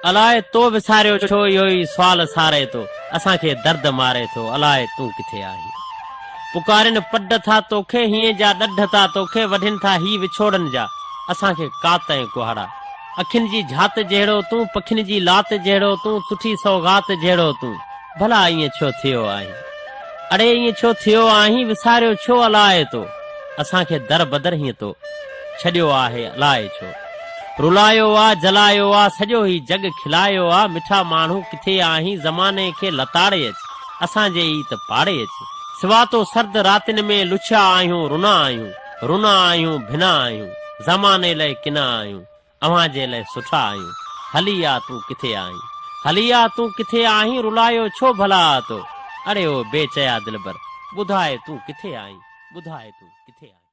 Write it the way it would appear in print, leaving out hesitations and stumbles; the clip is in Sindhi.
الاء تو وساريو ڇو اهو ئي سوال ساري ٿو اسان کي درد ماري ٿو الاء تون ڪٿي آهين. پڪارين پڊ ٿا توکي هينئين جا ڏڍ ٿا توکي وڍين ٿا هي وڇوڙن جا اسان کي ڪات ۽ ڪهاڙا. اکين جي جھات جهڙو تون پکين جي لات جهڙو تون سٺي سوغات جهڙو تون ڀلا ائين ڇو ٿيو آهين. اڙي ائين ڇو ٿيو آهين وساريو ڇو الاء تو اسان کي در بدر هيئن تو ڇڏيو آهي الاء ڇو. رلايو آ جلايو آ سڄو هي جڳ کلايو آ مٺا ماڻهو ڪٿي آهين زماني کي لتاڙي اچ اسان جي ئي ته پاڙي اچ سوا تو سرد راتين ۾ لڇيا آهيون رنا آهيون رنا آهيون ڀنا آهيون زماني لئه ڪنا آهيون اوهان جي لئه سٺا آهيون هلي آ تون ڪٿي آهين هلي آ تون ڪٿي آهين رلايو ڇو ڀلا آ تو اڙي او بي چيا دلبر ٻڌاء تون ڪٿي آهين ٻڌاء تون ڪٿي آهين.